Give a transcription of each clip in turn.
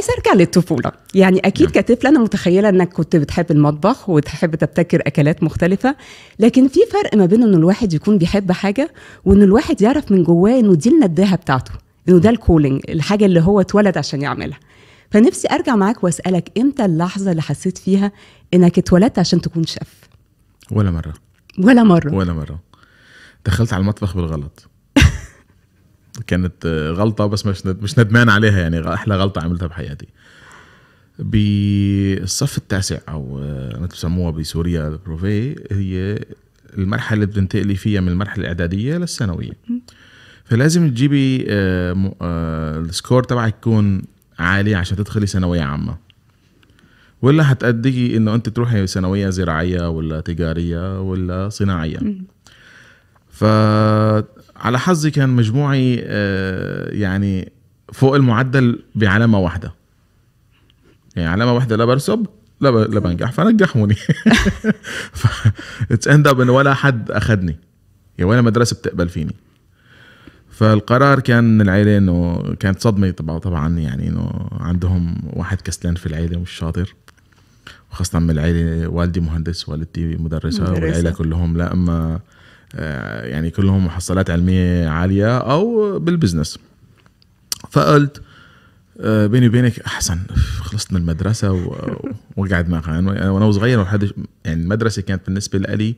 عايزه ارجع للطفوله، يعني اكيد كطفل انا متخيله انك كنت بتحب المطبخ وتحب تبتكر اكلات مختلفة، لكن في فرق ما بين انه الواحد يكون بيحب حاجة وانه الواحد يعرف من جواه انه دي النداهه بتاعته، انه ده ال calling، الحاجة اللي هو اتولد عشان يعملها. فنفسي ارجع معاك واسالك، امتى اللحظة اللي حسيت فيها انك اتولدت عشان تكون شيف؟ ولا مرة. ولا مرة. ولا مرة. دخلت على المطبخ بالغلط. كانت غلطه بس مش ندمان عليها، يعني احلى غلطه عملتها بحياتي. بالصف التاسع او مثل بسموها بسوريا ال brevet، هي المرحلة اللي بتنتقلي فيها من المرحلة الاعدادية للثانويه. فلازم تجيبي ال score تبعك يكون عالي عشان تدخلي ثانوية عامة، ولا هتأدي انه انت تروحي ثانوية زراعية ولا تجارية ولا صناعية. فعلى حظي كان مجموعي يعني فوق المعدل بعلامة واحدة، يعني علامة واحدة لا برسب لا بنجح، فنجحوني. it's end up انه ولا حد اخذني، يعني ولا مدرسه بتقبل فيني. فالقرار كان من العيلة انه كانت صدمة طبعا، يعني انه عندهم واحد كسلان في العيلة مش شاطر، وخاصة من العيلة والدي مهندس والدتي مدرسه، والعيلة كلهم لا اما يعني كلهم محصلات علمية عالية او بال business. فقلت بيني وبينك احسن، خلصت من المدرسة وقعد معها. وانا صغير وحد يعني المدرسة كانت بالنسبة لي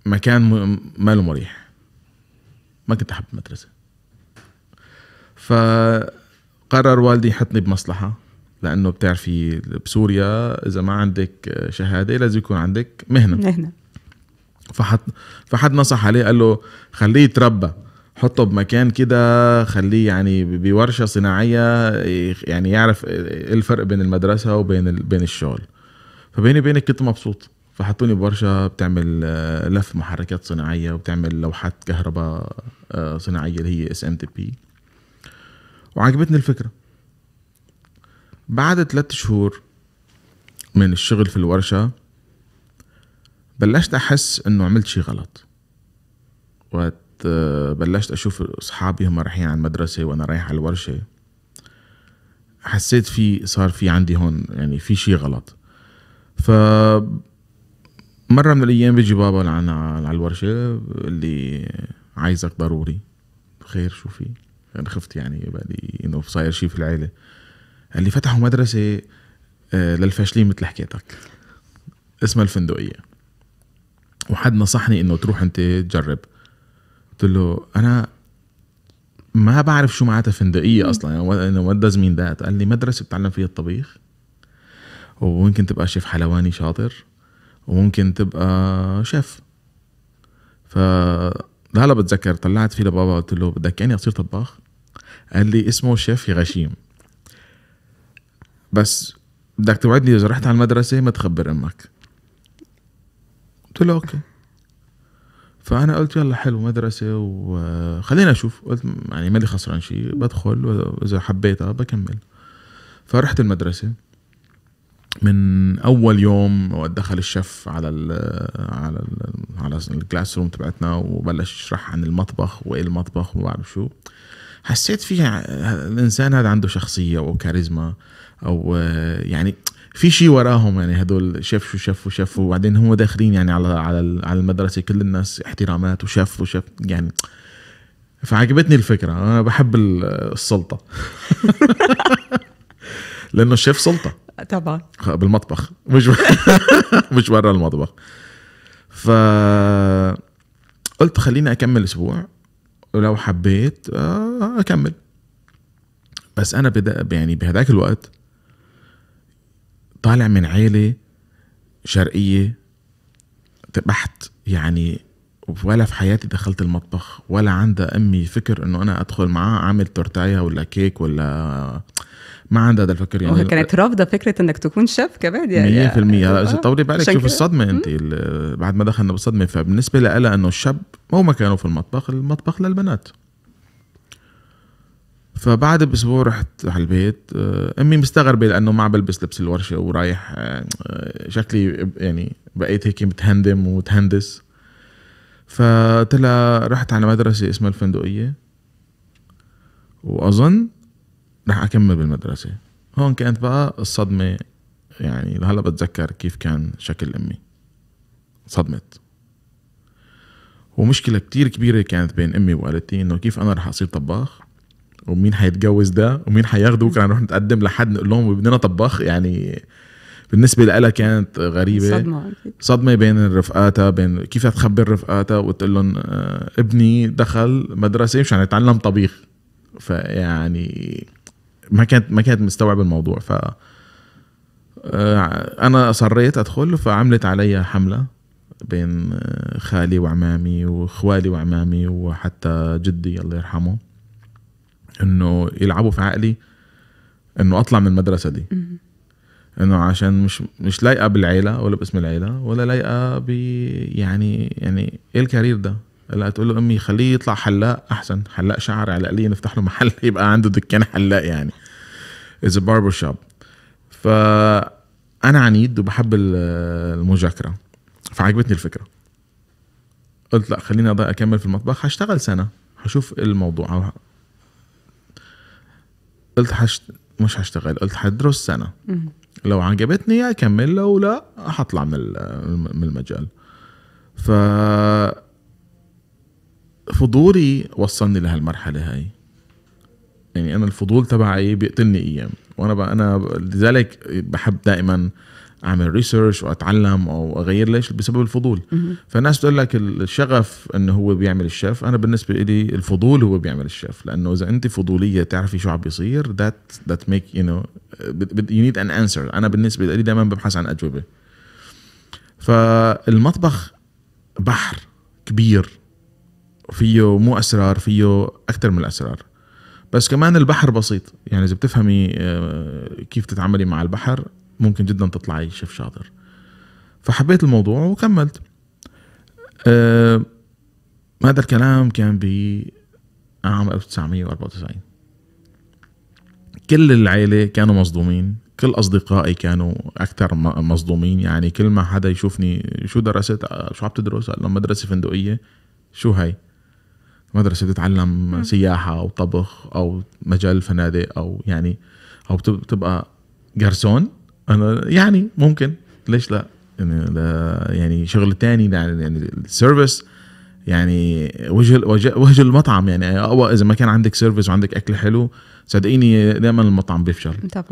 مكان ما له مريح، ما كنت احب المدرسة. فقرر والدي يحطني بمصلحة، لانه بتعرفي بسوريا اذا ما عندك شهادة لازم يكون عندك مهنة. فحد نصح عليه، قال له خليه يتربى، حطه بمكان كده، خليه يعني بورشة صناعية، يعني يعرف ايه الفرق بين المدرسة وبين بين الشغل. فبيني وبينك كنت مبسوط. فحطوني بورشة بتعمل لف محركات صناعية وبتعمل لوحات كهرباء صناعية اللي هي SMTP، وعجبتني الفكرة. بعد 3 شهور من الشغل في الورشة بلشت أحس إنه عملت شيء غلط. وقت بلشت أشوف أصحابي هم رايحين على المدرسة وأنا رايح على الورشة، حسيت في صار في عندي هون يعني في شيء غلط. فمرة من الأيام بيجي بابا على الورشة اللي عايزك ضروري. خير شو في؟ أنا خفت يعني بالي إنه صاير شيء في العيلة. قال لي فتحوا مدرسة للفاشلين مثل حكايتك، اسمها الفندقية، وحد نصحني إنه تروح أنت تجرب. قلت له أنا ما بعرف شو معناتها فندقية أصلا، يعني what does mean that؟ قال لي مدرسة بتعلم فيها الطبيخ، وممكن تبقى شيف حلواني شاطر، وممكن تبقى شيف. فهلا بتذكر طلعت فيه لبابا قلت له بدك يعني أصير طباخ؟ قال لي اسمه شيف يا غشيم، بس بدك توعدني إذا رحت على المدرسة ما تخبر أمك. قلت له okay. فأنا قلت يلا حلو مدرسة وخلينا أشوف، قلت يعني مالي خسران شيء، بدخل وإذا حبيتها بكمل. فرحت المدرسة من أول يوم ودخل الشيف على ال على ال على ال classroom تبعتنا وبلش يشرح عن المطبخ وإيه المطبخ وما بعرف شو. حسيت فيها الإنسان هذا عنده شخصية أو كاريزما أو يعني في شيء وراهم، يعني هدول شيف وشيف وشيف، وبعدين هم داخلين يعني على على على المدرسة كل الناس احترامات وشيف وشيف يعني. فعجبتني الفكرة، أنا بحب السلطة لأنه الشيف سلطة طبعا بالمطبخ مش برا المطبخ. فقلت خليني أكمل أسبوع ولو حبيت أكمل. بس أنا يعني بهداك الوقت طالع من عيلة شرقية بحت، يعني ولا في حياتي دخلت المطبخ، ولا عندها أمي فكر إنه أنا أدخل معاها أعمل تورتاية ولا كيك، ولا ما عندها هذا الفكر يعني. كانت رافضة فكرة إنك تكون شيف كمان يعني 100%. إذا طولي بالك شوف الصدمة أنت بعد ما دخلنا بالصدمة. فبالنسبة لها إنه الشاب مو مكانه في المطبخ، المطبخ للبنات. فبعد بأسبوع رحت على البيت، أمي مستغربة لأنه ما عم بلبس لبس الورشة ورايح شكلي يعني بقيت هيك متهندم ومتهندس. فقلت لها رحت على مدرسة اسمها الفندقية، وأظن رح اكمل بالمدرسة. هون كانت بقى الصدمة، يعني لهلا بتذكر كيف كان شكل امي، صدمت. ومشكلة كتير كبيرة كانت بين امي ووالدتي، انه كيف انا رح اصير طباخ، ومين حيتجوز ده، ومين حياخده، بكره نروح نتقدم لحد نقول لهم بدنا طباخ. يعني بالنسبة لها كانت غريبة، صدمة بين رفقاتها، بين كيف تخبر رفقاتها وتقول لهم ابني دخل مدرسه مشان يتعلم طبيخ. فيعني ما كانت مستوعبة الموضوع. ف انا اصريت ادخل، فعملت علي حمله بين خالي وعمامي واخوالي وعمامي وحتى جدي الله يرحمه، انه يلعبوا في عقلي انه اطلع من المدرسة دي، انه عشان مش لايقة بالعيلة ولا باسم العيلة ولا لايقة ب يعني ايه ال career ده. لا تقول له امي خليه يطلع حلاق احسن، حلاق شعر على الاقل نفتح له محل يبقى عنده دكان حلاق، يعني is a barber shop. فانا عنيد وبحب المذاكرة، فعجبتني الفكرة. قلت لا خليني اكمل في المطبخ، هشتغل سنة هشوف الموضوع. قلت مش هشتغل، قلت هدرس سنة، لو عجبتني اكمل، لو لا هطلع من المجال. ف فضولي وصلني لهالمرحله هاي. يعني انا الفضول تبعي بيقتلني ايام، وانا انا لذلك بحب دائما اعمل research واتعلم او اغير. ليش؟ بسبب الفضول. فالناس بتقول لك الشغف انه هو بيعمل الشيف، انا بالنسبة لي الفضول هو بيعمل الشيف، لانه اذا انت فضوليه تعرفي شو عم بيصير، that make you know you need an answer. انا بالنسبة لي دائما ببحث عن اجوبه. فالمطبخ بحر كبير، فيه مو اسرار، فيه اكثر من الاسرار، بس كمان البحر بسيط. يعني اذا بتفهمي كيف تتعاملي مع البحر ممكن جدا تطلعي شيف شاطر. فحبيت الموضوع وكملت. هذا الكلام كان بعام 1994. كل العيلة كانوا مصدومين، كل أصدقائي كانوا أكثر مصدومين. يعني كل ما حدا يشوفني شو درست، شو عم تدرس، قال لهم مدرسة فندقية. شو هاي مدرسة؟ بتتعلم سياحة أو طبخ أو مجال فنادق أو يعني أو بتبقى جرسون. أنا يعني ممكن، ليش لا؟ يعني شغل تاني، يعني ال service، يعني وجه المطعم. يعني أو إذا ما كان عندك service وعندك أكل حلو، صدقيني دائما المطعم بيفشل. طبعا.